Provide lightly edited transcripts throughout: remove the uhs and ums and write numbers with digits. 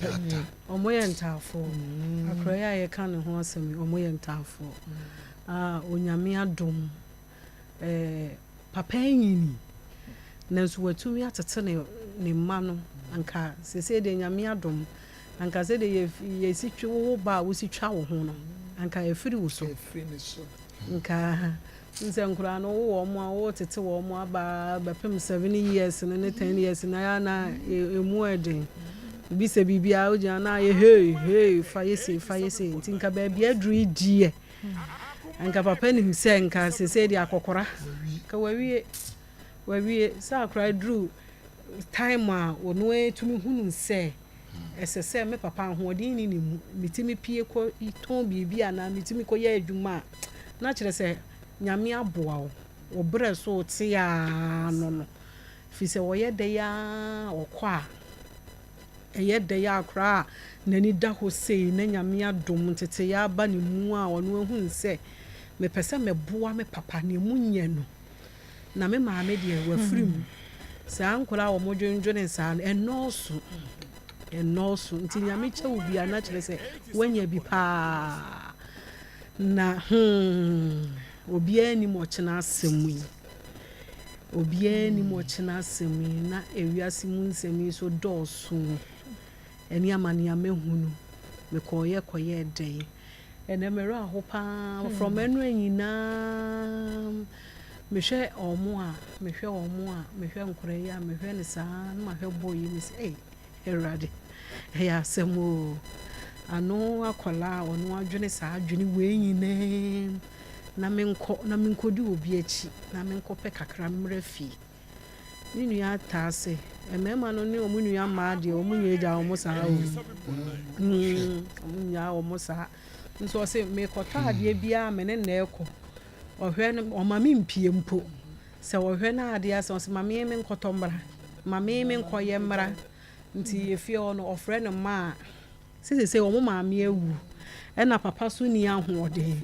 Panyin. Ɔmo yɛ ntaafoɔ. Akora yi a yɛka ne ho asɛm yi, ɔmo yɛ ntaafoɔ. Ah, Onyame adom. Papa anyini, nanso watumi atete ne mma no. Anka seesei deɛ Nyame adom, anka sɛdeɛ yɛsi twe wo ba a wosi twa wo ho no, anka ɛfiri wo so. Ɛfiri ne so. Nka nsɛ nkoraa no wowɔ ɔmo a wotete wɔ ɔmo aba bɛpem 7 years no ne 10 years na yɛ na emu ɛden bi sɛ biribiara wogyina na ayɛ hei hei, fa yɛ sei, fa yɛ sei. Nti nka baabi aduru yi deɛ, nka papa nim sɛ nka seesei deɛ akɔkora nka wawie wawie sɛ akora duru time a ɔno etumi hunu sɛ ɛsɛ sɛ me papa ahoɔden ni ne mu, metumi pie kɔ tɔn biribi anaa metumi kɔ yɛ adwuma a, na kyerɛ sɛ Nyame aboa wo, wo berɛ so te aa no firi sɛ wɔyɛ dɛ aa ɔkɔ a ɛyɛ dɛ a koraa a n'ani da hɔ sei na Nyame adom nteteyɛ aba ne mu a ɔno ahunu sɛ mepɛ sɛ meboa me papa ne mu nyɛ no na me maame deɛ wafiri mu. Saa nkwadaa a wɔdwendwene saa no ɛnɔɔso, ɛnɔɔso. Nti Nyame kyɛ wo bia na kyerɛ sɛ woanya bi paa na obiara nim ɔkyena asɛm yi, obiara nim ɔkyena asɛm yi, na ewiase mu nsɛm yi so dɔɔso. Ɛne amanneɛ hunu mekɔɔyɛ kɔyɛɛ dɛn ɛnɛ mmerɛ aho paa from ɛno nyinaa mehwɛ ɔmo a mehwɛ ɔmo a mehwɛ nkora yi a mehwɛ ne saa na mahwɛ bɔ yi me sɛ, "Ei, Awurade, ɛyɛ asɛm o." Ano akwadaa a ɔno adwene saa adwene wei nyinaa na menkɔ na menkɔdi obi akyi na menkɔpɛ kakra mmerɛ fie. Ne nua taa sɛ mmarima no ne ɔmo nua mmaa deɛ, ɔmo nyɛ agya ɔmo saa o. Ɔmo nyaa ɔmo saa nso ɔsɛ mekɔtɔ adeɛ biara me ne na ɛkɔ. Ɔhwɛ no, ɔma me mpie mpo sɛ ɔhwɛ no adeɛ asɛ ɔsɛ ma me nkɔtɔ mmra, ma me nkɔyɛ mmra. Nti efie hɔ no ɔfrɛ no mmaa sisi sɛ ɔmo maame awu ɛna papa so ni ahoɔden,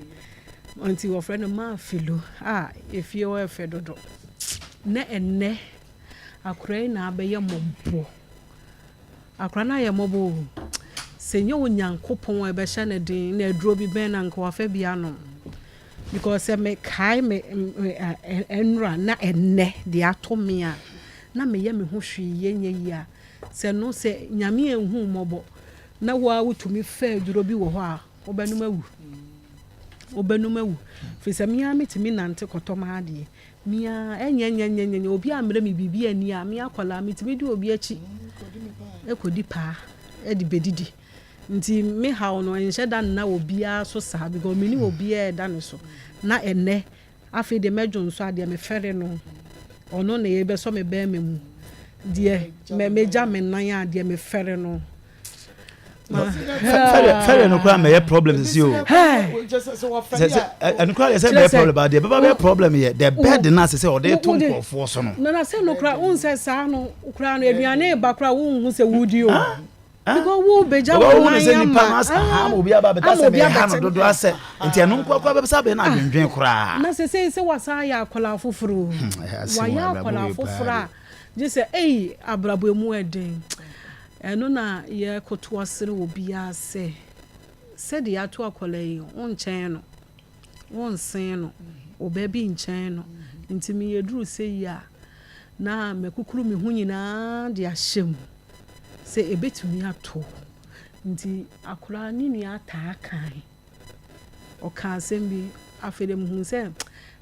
nti wɔfrɛ no maa filo a efie hɔ ɛfɛ dodo. Na ɛnɛ akora yi na abɛyɛ mmɔbɔ. Akora no ayɛ mmɔbɔ o. Sɛ nyɛ Onyankopɔn a ɛbɛhyɛ no den na aduro bi bɛn na nka wafa bi anom, because sɛ mekae me ɛnora na ɛnɛ deɛ ato me a na meyɛ me ho hwee yɛ nyɛ yie a, sɛ no sɛ Nyame anhu mmɔbɔ na woa wotumi fɛ aduro bi wɔ hɔ a, wobɛnom awu, wobɛnom awu, firi sɛ mea metumi nante kɔtɔ m'adeɛ mea ɛnyɛ nyɛ nyɛ nyɛ obi ammerɛ me biribi ani a me akwadaa metumi di obi akyi ɛkɔdi paa ɛde bɛdidi. Nti me haw no nhyɛ da nna obiara so saa because mene obiara ɛda ne so. Na ɛnɛ afei deɛ mɛdwo nso adeɛ mefɛre no, ɔno na yɛbɛsɔ me bɛrima mu deɛ mɛgya me nan a deɛ mefɛre no. Fɛrɛ no koraa mɛyɛ problem sisi o. Ɛno koraa yɛ sɛ mɛyɛ problem ba deɛ bɛba bɛyɛ problem yɛ the bed na sɛ ɔde to nkurɔfoɔ so no. Nana sɛ no koraa wohu sɛ saa no koraa no aduane ba koraa wonhu sɛ wodi o, because wo bɛgya wo nan ama ama obi aba bɛta sɛ mɛha no dodo asɛ nti ɛno nko akora bɛbɛsa bɛyɛ no adwendwen koraa. Na sɛ sɛ wasan ayɛ akwadaa foforɔ o, wayɛ akwadaa foforɔ a gye sɛ ei abrabɔ mu ɛden. Ɛno na yɛkoto asere obiara sɛ sɛdeɛ ato akwadaa yi, wonkyɛn no, wonsen no, ɔbaa bi nkyɛn no. Nti meyɛ duru sɛ yi a na makukuru me ho nyinaa de ahyɛ mu sɛ ɛbɛtumi ato. Nti akwadaa ne nua ataa kan ɔka asɛm bi. Afei de mehu sɛ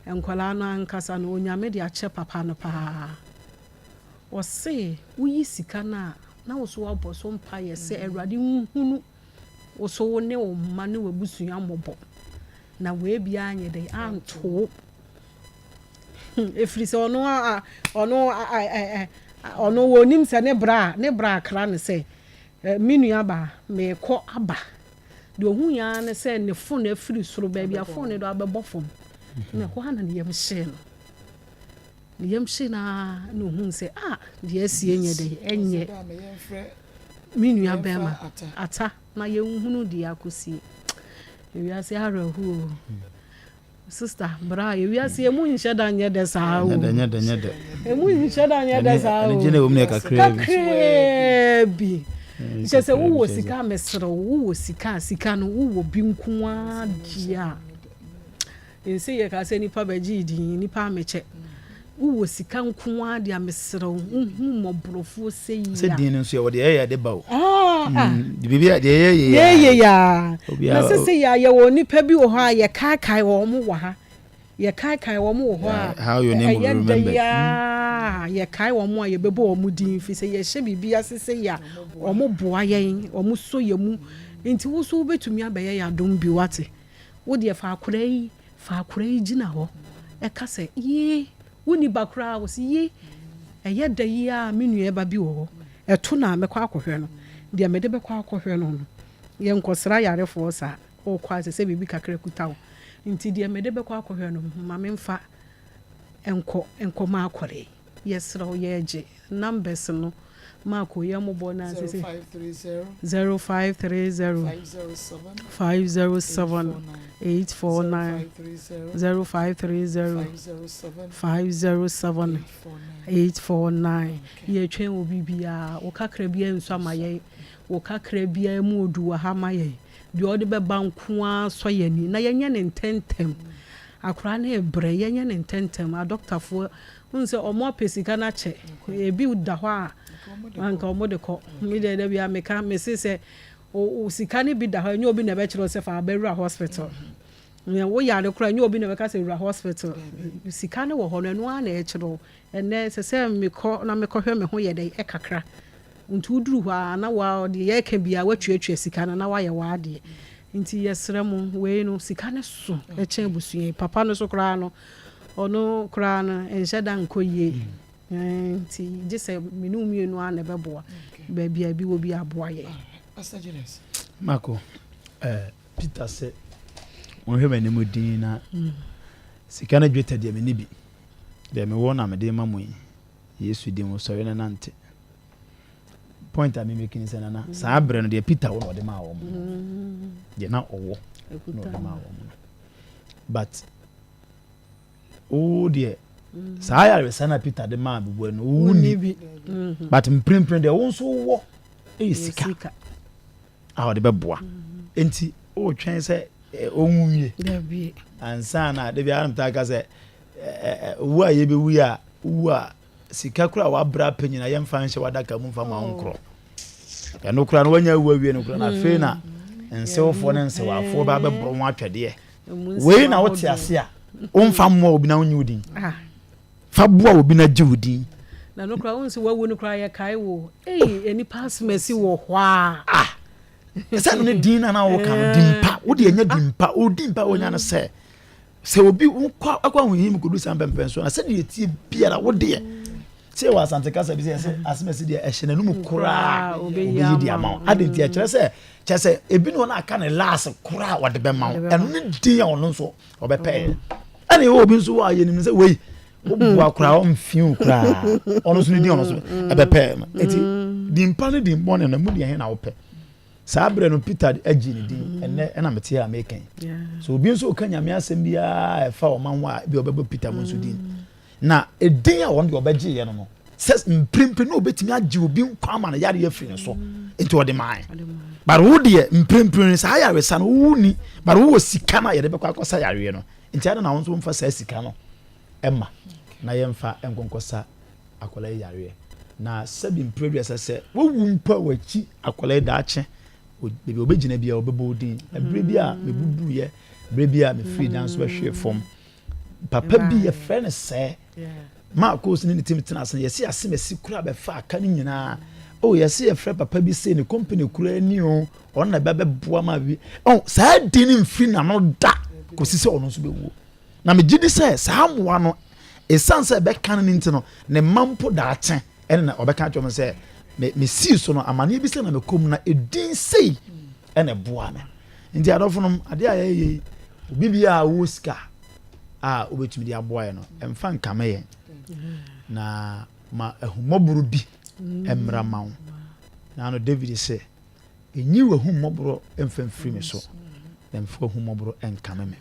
nkwadaa no ankasa no Onyame de akyɛ papa no paa. Ɔse woyi sika no a na wo so wabɔ so mpayɛ sɛ Awurade nhunu wo so, wo ne wo mma ne w'abusua mmɔbɔ na wei biara nyɛ dɛ anto wo, ɛfiri sɛ ɔno a ɔno ɔno wɔnim sɛ ne bra akra ne sɛ me nua baa meekɔ aba deɛ ɔhu yɛa ne sɛ ne phone afiri soro baabi a phone no do abɛbɔ fam na ɛhɔ a na ne yam hyee no, ne yam hyee no a na ohun sɛ ah, deɛ asie nyɛ dɛ ɛnyɛ me nua bɛrima ata na yɛnhunu deɛ akɔsie. Ewiase awerɛho o. Sister bra, ewiase emu nhyɛ da nyɛ dɛ saa o. Emu nhyɛ da nyɛ dɛ saa o. Anigye na ɛwɔ mu no yɛ kakraa bi. Kakraa bi. Kyerɛ sɛ wowɔ sika a mesrɛ wo, wowɔ sika a sika no wowɔ bi nko ara deɛ a, nse yɛkaa sɛ nipa bɛgyee din, nipa amekyɛ. Wowɔ sika nko ara deɛ a mesrɛ wo, wohu mmɔborɔfoɔ sɛ yi a. Sɛ din no nso yɛwɔ deɛ ɛyɛ de ba o. Ah, ah. Biribi a deɛ ɛyɛ yɛ yɛ yɛ a. Na sɛ sɛ yɛ a yɛwɔ nipa bi wɔ hɔ a yɛkaakae wɔn wɔ ha. Yɛkaekae wɔn wɔ hɔ a, ɛyɛ dɛ yi ara a, yɛkae wɔn a, yɛbɛbɔ wɔn din, ɛfiri sɛ yɛhyɛ biribi ase sei a, wɔboa yɛn, wɔsɔ yɛn mu. Nti wo nso wobɛtumi abɛyɛ yɛn adom bi, woate? Wo deɛ fa akwadaa yi, fa akwadaa yi gyina hɔ ka sɛ, Yee, wonni ba koraa a, wo se, Ye, ɛyɛ dɛ yi ara a me nua ba bi wɔ hɔ, ɛto no a mɛkɔ akɔhwɛ no. Deɛ mede bɛkɔ akɔhwɛ no no, yɛnkɔsra ayarefoɔ saa. Worekɔ a, ɛsɛ sɛ biribi kakra kuta wo. Nti deɛ mede bɛkɔ akɔhwɛ no, ma memfa nkɔ nkɔma akɔre yi. Yɛsrɛ wo, yɛregye numbers no. Marko, yɛ mmɔbɔ na sese. 0530 507 849 0530 507 849. Yɛretwɛn obi biara. Wo kakra biara nsua ma yɛn. Wo kakra biara mu odu wɔ ha ma yɛn. Deɛ ɔde bɛba nko ara sɔ yɛn ani na yɛnyɛ no ntɛntɛm. Akwadaa no rebrɛ, yɛnyɛ no ntɛntɛm. Adɔkotafoɔ, wohu sɛ wɔapɛ sika no akyɛ. Ebi da hɔ a, anka wɔde kɔ. Me deɛ da biara meka, mese sɛ wo sika no bi da hɔ a, ɛnyɛ obi na ɛbɛkyerɛ wo sɛ fa abɛwura hospital. Wo yare koraa, ɛnyɛ obi na ɛbɛka sɛ wura hospital. Sika no wɔ hɔ no, ɛno ara na ɛkyerɛ wo. Ɛnnɛ ɛsɛ sɛ mekɔ na mekɔhwɛ me ho yɛ dɛn kakra. Nti woduru hɔ a na wa deɛ yɛreka biara woatuatua sika no na woayɛ w'adeɛ. Nti yɛsrɛ mo wei no sika no so kyɛn abusua yi. Papa no so koraa no ɔno koraa no ɛnhyɛ da nkɔ yie. Nti gye sɛ me ne wo mmienu ara na ɛbɛboa. Baabi a ebi wɔ bi aboa yɛn. Pastor Julius. Marco, eh, Peter sɛ wɔnhwɛ m'anim din na sika no dwetɛ deɛ menni bi. Deɛ mewɔ na mede ma mo yi. Yesu din mu sɔre na nante. Point a me make ne sɛ nana saa berɛ no deɛ Peter wɔ na ɔde maa wɔn no. Deɛ na ɔwɔ na ɔde maa wɔn no. But wo deɛ saa ayaresa na Peter de maa bubua no wo ni bi. But mprempren deɛ wo nso wɔ ɛyɛ sika a ɔde bɛboa. Nti wotwɛn sɛ ɔnwu wie ansa na de bi anam taa ka sɛ wu a yɛbɛwu yi a wowu a sika kora a wabrɛ apɛ nyina yɛmfa nhyɛ w'adaka mu mfa ma wo nkorɔ ɛno kora no wanya awu awie no kora na afei na nsewfoɔ ne nsewafoɔ bɛ abɛborɔ ho atwɛdeɛ wei na wote ase a womfa mmoa obi na wonye wo din ah. fa boa obi na gye wo din na no kora wo nso wawu no kora yɛkae wo ei nnipa asomasi wɔ hɔ a ah sɛ no ne din na na woka no din pa wode ɛnyɛ din pa wo din pa wonya no sɛ Sɛ obi wokɔ akɔ ahohia mu kɔdu saa mpɛmpɛn so na sɛdeɛ ɛtie biara wo deɛ sɛ wɔ asante kasa bi sɛ yɛsɛ asɛm ɛsi deɛ ɛhyɛ n'anum koraa obeyi de ama wo ade nti ɛkyerɛ sɛ kyerɛ sɛ ebi na ɔno aka ne laase koraa ɔde bɛma wo ɛno ne din a ɔno nso ɔbɛpɛɛ ɛna ɛwɔ obi nso wɔ a yɛnim sɛ wei woboa koraa ɔmfi wo koraa ɔno nso ne din ɔno nso ɛbɛpɛɛ no eti din pa ne din bɔne no mu deɛ he na wopɛ Saa berɛ no Peter agye ne din, ɛnnɛ ɛna mete a meka yi. So obi nso ɔka Nyame asɛm biara a ɛfa ɔman ho a ebi ɔbɛbɔ Peter mu nso din. Na edin a wɔn deɛ ɔbɛgyeeɛ no no, sɛ mprempren na ɔbɛtumi agye obi nkwa ama no yareɛ afiri ne so, nti ɔde mae. But wo deɛ mprempren saa yaresa no wo ni, but wowɔ sika no a yɛde bɛkɔ akɔsa yareɛ no, nti adɛn na wo nso womfa saa sika no ɛma na yɛmfa nkɔnkɔsa akwadaa yi yareɛ. Na sɛbi mprɛ aduasa sɛ wawu mpo a wakyi akwadaa yi daakye baabi a ɔbɛgyina biara ɔbɛbɔ wo din. Ɛberɛ bi a mebubuiɛ, berɛ bi a mefiri dan so bɛhwee fam, papa bi yɛfrɛ no sɛɛ maa coach ne ne team tena ase no yɛsi asemasi kura bɛfa aka no nyinaa. Oh yɛsi yɛfrɛ papa bi sei ne company kura ni o ɔno na ɛbɛbɛboa ma wi. Oh saa din no mfiri n'ano da kɔsi sɛ ɔno nso bɛwuo. Na megye di sɛ saa mmoa no, esiane sɛ ɛbɛka no no nti no, ne mma mpo daakye ɛne na ɔbɛka akyerɛ wɔn sɛ, me mesii so no, amaneɛ bi sɛ na mekɔ mu na edin sei ɛna ɛboa me. Nti adɔfonom, adeɛ a yɛyɛ yi, obi biara a ɔwɔ sika a wobɛtumi de aboa yɛn no, ɛmfa nkame yɛn na ma ahummɔborɔ bi mmra ma wo. Na no David sɛ, Nyi w'ahummɔborɔ mfa mfiri me so, na mfa w'ahummɔborɔ nkame me.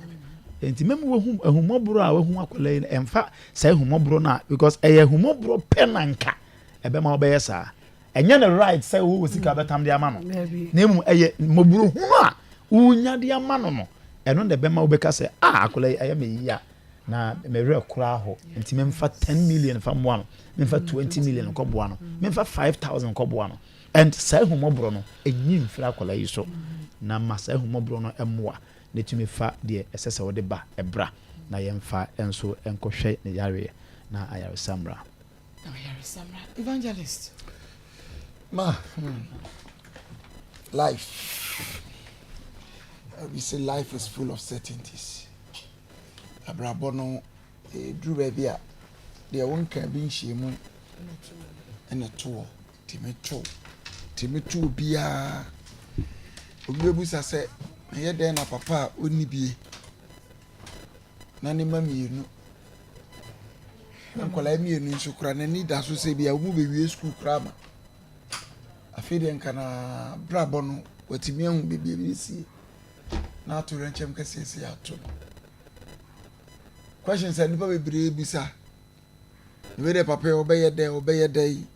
Enti mɛmu w'ahu ahummɔborɔ a wahu akwadaa yi no, ɛmfa saa ahummɔborɔ no a, because ɛyɛ ahummɔborɔ pɛ na nka ɛbɛma wobɛyɛ saa. Ɛnyɛ ne right sɛ wowɔ sika bɛtam de ama no, na mmom ɛyɛ mmɔborɔhunu a wonya de ama no no, ɛno na ɛbɛma wobɛka sɛ, ah, akwadaa yi ɛyɛ me yia na me werɛ koraa hɔ, nti memfa 10 million fa mmoa no, memfa 20 million nkɔboa no, memfa 5000 nkɔboa no. And saa ahummɔborɔ no ɛnyi mfiri akwadaa yi so, na ma saa ahummɔborɔ no mmoa na tumi fa deɛ ɛsɛ sɛ wɔde ba ɛbra na yɛmfa nso nkɔhwɛ ne yareɛ na ayaresa mmra. Ayaresa mmra. Evangelist. Ma, life. We say life is full of certainties. Abrabɔ no ɛduru baabi a deɛ wonka bi nhyia mu ɛna toɔ tìmi to tìmi to obiara. Obi bɛbusa sɛ ɛyɛ dɛn na papa a ɔnni bie na ne ma mmienu na nkwadaa mmienu nso kora n'ani da so sɛ bia wɔn bɛwie sukuu koraa ma afei deɛ nka na brabɔ no watumi ahu beebi ebi sie na ato rɛnkyɛm kɛseɛ sɛ ato no. Questions a nipa bebree bisa ebi deɛ, papa yi ɔbɛyɛ dɛ, ɔbɛyɛ dɛ yi,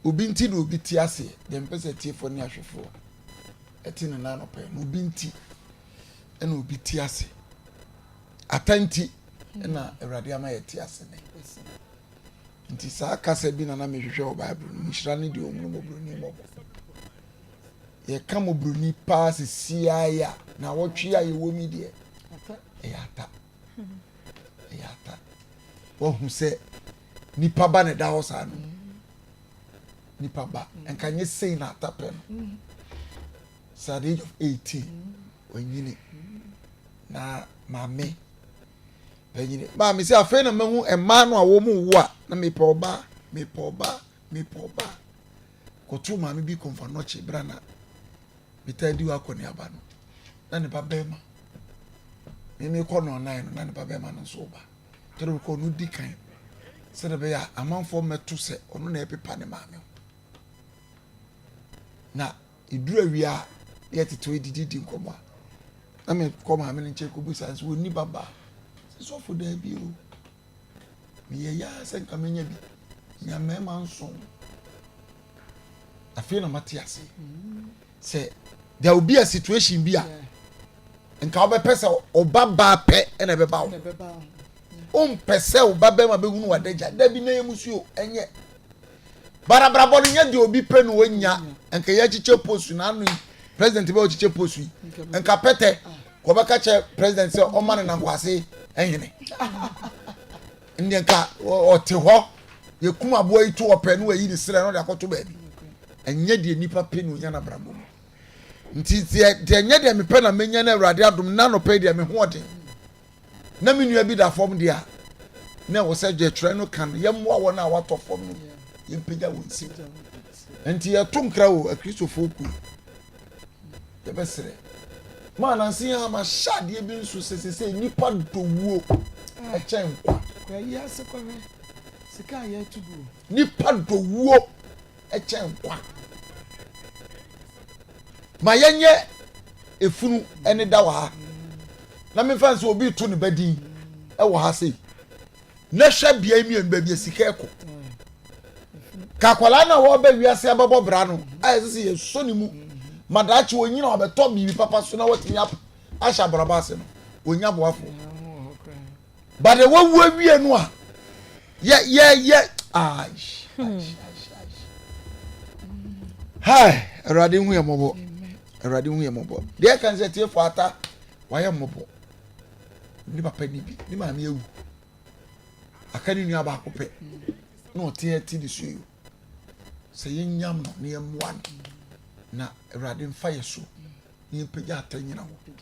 obi nti na obi te aseɛ deɛ mpɛ sɛ tiefoɔ ne ahwɛfoɔ ɛte ne nan ɔpɛ na obi nti ɛna obi te ase. Ata nti ɛna Awurade ama yɛ te ase ne nti saa kasa bi na na mehwehwɛ wɔ Bible no nhyira ne deɛ ɔhunu mmɔborɔni mmɔbɔ. Yɛka mmɔborɔni paa sisiaa yi a na wɔtwe a yɛwɔ mi deɛ, ɛyɛ ata, ɛyɛ ata. Wahu sɛ nipa ba na ɛda hɔ saa no, nipa ba nka nye sei na ata pɛ no sɛ at the age of 18 wanyini na maame panyini maame sɛ afei na mahu mmaa no a wɔn mu wo a na mepɛ ɔbaa, mepɛ ɔbaa, mepɛ ɔbaa. Kɔto maame bi kɔnfa nɔkye bra na metaa di hɔ akɔneaba no na ne ba bɛrima mímí kɔ no ɔnan no na ne ba bɛrima no nso ba tɔrɔ bi kɔ ɔno di kan sɛdeɛ bɛyɛ a amanfoɔ mmɛto sɛ ɔno na ɛpepa ne maame ho. Na eduru awia a yɛ tete hɔ edidi di nkɔmɔ a na me kɔ maame no nkyɛn kɔ bisa nso wɔnni ba baa sɛ sɔfo daabi o, meyɛ yaa sɛ nka menya bi nya mmarima nson. Afei na mate ase sɛ there will be a situation bi a nka wobɛpɛ sɛ ɔba baa pɛ ɛna ɛbɛba wo, wompɛ sɛ ɔba bɛrima bɛhunu wadagya dabi na yɛ musuo ɛnyɛ barabrabɔ no nyɛ deɛ obi pɛ no wɔnya. Nka yɛkyekyɛ post na ano yi president bɛ ɔkyekyɛ post yi nka pɛtɛ kɔbɛka kyɛ president sɛ ɔma no nankwase ɛhene ndeɛ nka ɔte hɔ yɛkum aboa yi to ɔpɛ no wayi ne serɛ no de akɔto baabi. Ɛnyɛ deɛ nipa pɛ no onya n'abrabɔ mu nti deɛ deɛ nyɛ deɛ mepɛ na menya no. Awurade adom na nɔpɛ deɛ me ho ɔden na me nua bi da fam deɛ a na ɛwɔ sɛ deɛ twerɛ no ka no yɛmmoa wɔn a wɔatɔ fam no, yɛmpagya wɔn nsam. Nti yɛto nkra wɔ akristofoɔ kuo, yɛbɛsrɛ maa nansi a ma hyɛ adeɛ bi nso sɛ sɛ nipa dɔwuo ɛkyɛn nkwa. Kwayi ase kɔhwɛ sika a yɛatu gu. Nipa dɔwuo ɛkyɛn nkwa. Ma yɛnyɛ efunu ɛne da wɔ ha na mefa nso obi to ne ba din ɛwɔ ha sei na hwɛ bea mmienu baabi a sika ɛkɔ ka akwadaa no a wɔreba wiase abɛbɔ bra no a yɛsɛ sɛ yɛsɔ ne mu ma daakye wɔnyina wɔbɛtɔ biribi papa so na wɔtumi ahyɛ abrabɔ ase no wɔnya boafo but wɔwu awie no a yɛ yɛ yɛ aish aish aish aish. Hai, Awurade hu yɛ mmɔbɔ, Awurade hu yɛ mmɔbɔ. Deɛ ɛka ne sɛ tiefo ata wayɛ mmɔbɔ. Ne papa ni bi, ne maame awu, aka ne nua baako pɛ na ɔte ɛte ne so yi sɛ yɛnyam no na yɛmmoa no na Awurade mfa yɛ so na yɛmpagya ata nyina hɔ.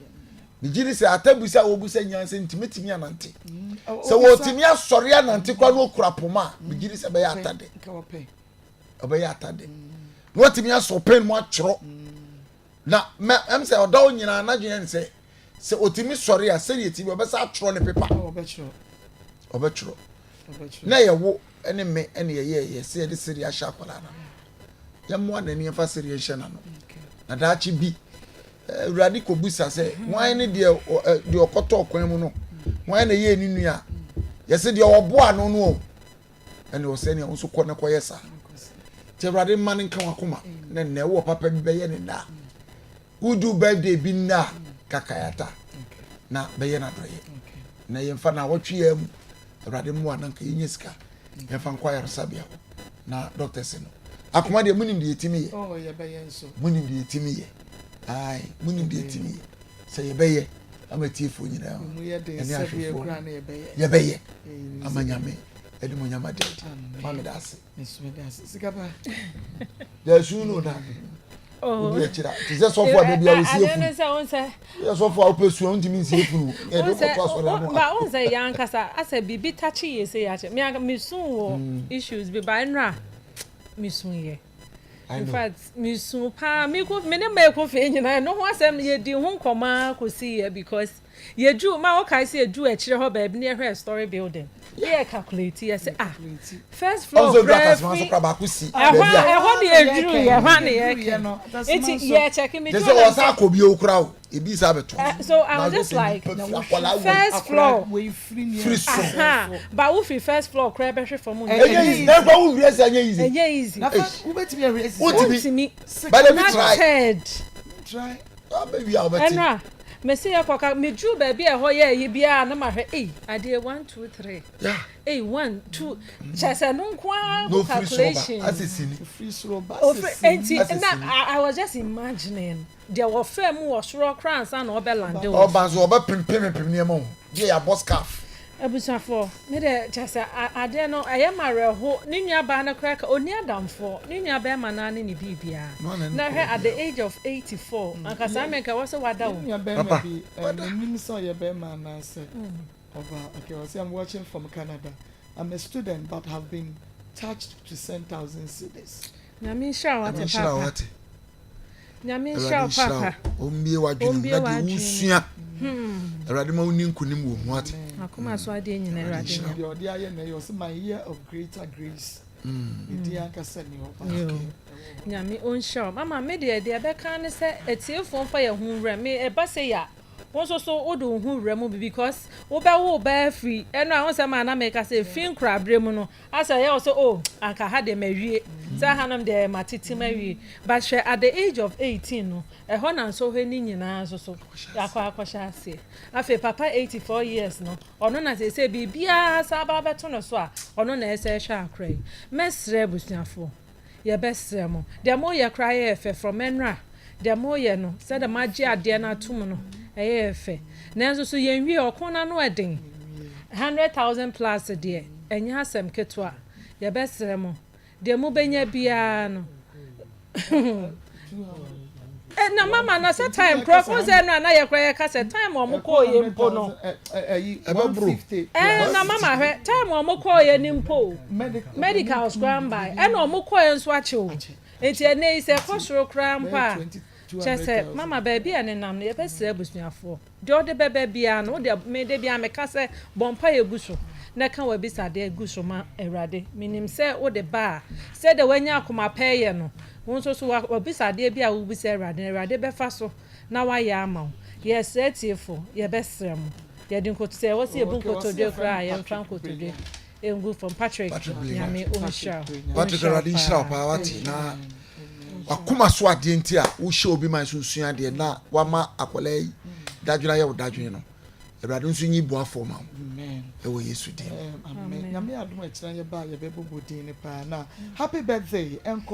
Megye di sɛ ata bisa a wɔbusa nyinaa sɛ ntumi tumi anante sɛ wɔtumi asɔre anante koraa na ɔkura poma a, megye di sɛ ɛbɛyɛ ata de ɔbɛyɛ ata de na watumi asɔ pen mu atwerɛ na mɛ ɛm sɛ ɔda wo nyinaa n'adwene ne sɛ sɛ ɔtumi sɔre a sɛdeɛ ti bi ɔbɛsa atwerɛ ne pepa ɔbɛtwerɛ na ɛyɛ wo ne me ɛne yɛyɛ yɛ sɛ yɛde sereɛ ahyɛ akwadaa no yɛmmoa n'ani yɛmfa sereɛ nhyɛ n'ano na daakye bi Awurade kɔbusa sɛ hwan ne deɛ deɛ ɔkɔtɔ kwan mu no, hwan na ɛyɛ ne nua, yɛsɛ deɛ ɔboa no no o ɛne ɔsɛ nea nso kɔ ne kɔyɛ saa. Nti Awurade mma no nka w'akoma na nnɛ wowɔ papa bi bɛyɛ ne nnɛ a wodu birthday bi nnɛ a kakayata na bɛyɛ no adɔyɛ na yɛmfa na awɔtwe yɛ mu Awurade mmoa na nka yɛnya sika yɛmfa nkɔ ayaresabea hɔ na doctors no akoma deɛ monim deɛ yɛtumi yɛ oh, monim deɛ yɛtumi yɛ ae monim deɛ yɛtumi yɛ sɛ yɛbɛyɛ ama tiefoɔ nyinaa ɛne ahwɛfoɔ yɛbɛyɛ ama Nyame ɛde mo nyama deɛ ma meda ase Yɛsu no na wodi akyira te sɛ sɔfo a baabi a wosie funu yɛ sɔfo a wopɛ sua wontumi nsie funu yɛde wokɔto asɔre ano ba wo sɛ yɛn ankasa asɛ biribi takye yɛ sɛ yɛakyɛ me anka mesu wɔ mm. issues bi ba nnora mesu yɛ in fact mesu paa mekɔ me ne ma ɛkɔ fie nyinaa ɛno ho asɛm yɛdi ho nkɔmmɔ ara kɔsi yɛ because Yɛduru, ma wokae sɛ yɛduru akyire hɔ baabi na yɛhwɛɛ story building ne yɛ calculate yɛ sɛ ah first floor koraa firi ɛhɔ ɛhɔ ne yɛduru yɛ ɛhɔ ne yɛkɛ nti yɛ check me duru na sɛ ɔsan akɔ bio koraa o ebi sa abɛto so I was just like first floor firi soro ba wo firi first floor koraa bɛhwe fam ɛnyɛ easy na nkwa wo wia sɛ ɛnyɛ easy ɛnyɛ easy wobɛtumi ahwɛ easy wotumi but let me try third try ɛnra Mese yɛkɔ ka meduru baabi a ɛhɔ yɛ ayi biara na mahwɛ ei adeɛ one two three ei one two kyerɛ sɛ no nko ara ho calculation ofiri nti na I was just imagining deɛ wɔfaa mu wɔ soro koraa ansa na ɔbɛ lande wɔ ɔba nso ɔbɛ pimpim nneɛma o deɛ yɛabɔ scarf. Abusuafoɔ, me deɛ kyerɛ sɛ adeɛ no ɛyɛ me awerɛho, ne nua baa no koraa ka ɔnni adamfoɔ, ne nua bɛɛma no ara ne ne biribiara, na hwɛ at the age of 84, anka saa mmerɛ nka ɛwɔ sɛ wada o. Yɛn nua bɛɛma bi, mennim sɛ ɔyɛ bɛɛma anaa sɛ ɔbaa, okay, ɔse I'm watching from Canada, I'm a student but have been touched to send thousand cedis. Nyame nhyira wo ate paapa. Nyame nhyira wo papa. Ɔmbie w'adwene mu na deɛ wosua hmm. Awurade ma wonni nkonim wɔ mu ate. Akoma so adeɛ nyina Awurade nya. Deɛ ɔde ayɛ na ɛyɛ ɔsɛ my year of greater grace. Hmm. Ne din ankasa ni hɔ. Nyame ɔnhyira wo. Mama me deɛ deɛ ɛbɛka ne sɛ atiefoɔ mfa yɛ ho nwura me ɛba sɛ yɛ a wo nso so wode wo ho wura mu bi because wobɛwo baa firi ɛno a wo nsɛm a na meka sɛ fi nkoraberɛ mu no Asɛ ɛyɛ wo sɛ oh anka ha deɛ mawie, sɛ hanom deɛ matete mawie. But hwɛ at the age of 18 no, ɛhɔ na nsɔhwɛ no nyinaa nso so akɔ akɔhyɛ aseɛ. Afei papa 84 years no, ɔno na seesei biribiara san aba abɛto no so a, ɔno na ɛsɛ ɛhwɛ akora yi. Mɛsrɛ abusuafoɔ, Yɛbɛsrɛ mo. Deɛ moreyɛ koraa yɛ fɛ from ɛnora. Deɛ moreyɛ no, sɛdeɛ moagye adeɛ no atom no, ɛyɛ fɛ. Nanso so yɛnwie? Ɔko no ano ɛden. 100,000 plus deɛ, ɛnyɛ asɛm ketewa. Yɛbɛsrɛ mo. Deɛ mobɛnya biara no. Eh, na mama na sɛ time korɔ fo sɛ ɛno a na yɛ korɔ yɛka sɛ time a ɔmo kɔɔ yɛ mpo no ɛbɛboro eh, na mama hwɛ time a ɔmo kɔɔ yɛ ni mpo o medicals koraa mbae ɛna ɔmo kɔɔ yɛ nso akye o nti ɛnɛ yi sɛ ɛkɔ soro koraa mpo a kyɛ sɛ mama baabi a nenam no yɛbɛsrɛ abusuafoɔ Deɛ ɔde bɛba biara no, wo deɛ, me da biara meka sɛ, bɔ mpaeɛ gu so, na ka w'abisadeɛ gu so ma Awurade. Menim sɛ wode ba a, sɛdeɛ woanya akoma pa reyɛ no, wo nso so w'abisadeɛ bi a wobisa Awurade no, Awurade bɛfa so na wayɛ ama wo. Yɛsrɛ atiefo, yɛbɛsrɛ mo, yɛde nkoto, sɛ ɛwɔ sɛ yɛbu nkotodwe koraa a, yɛmfa nkotodwe ngu fam. Patrick, Nyame ɔnhyira wo. Patrick, Awurade nhyira wo paa, wate, na wakoma so adeɛ nti a wohyɛ obi man so sua adeɛ na wama akwadaa yi dadwene ayɛ wo dadwene no awurade nso nyi boafoɔ ma wo ɛwɔ yesu din amen nyame adom akyira yɛba a yɛbɛbobɔ din no paa na happy birthday ɛnkɔ.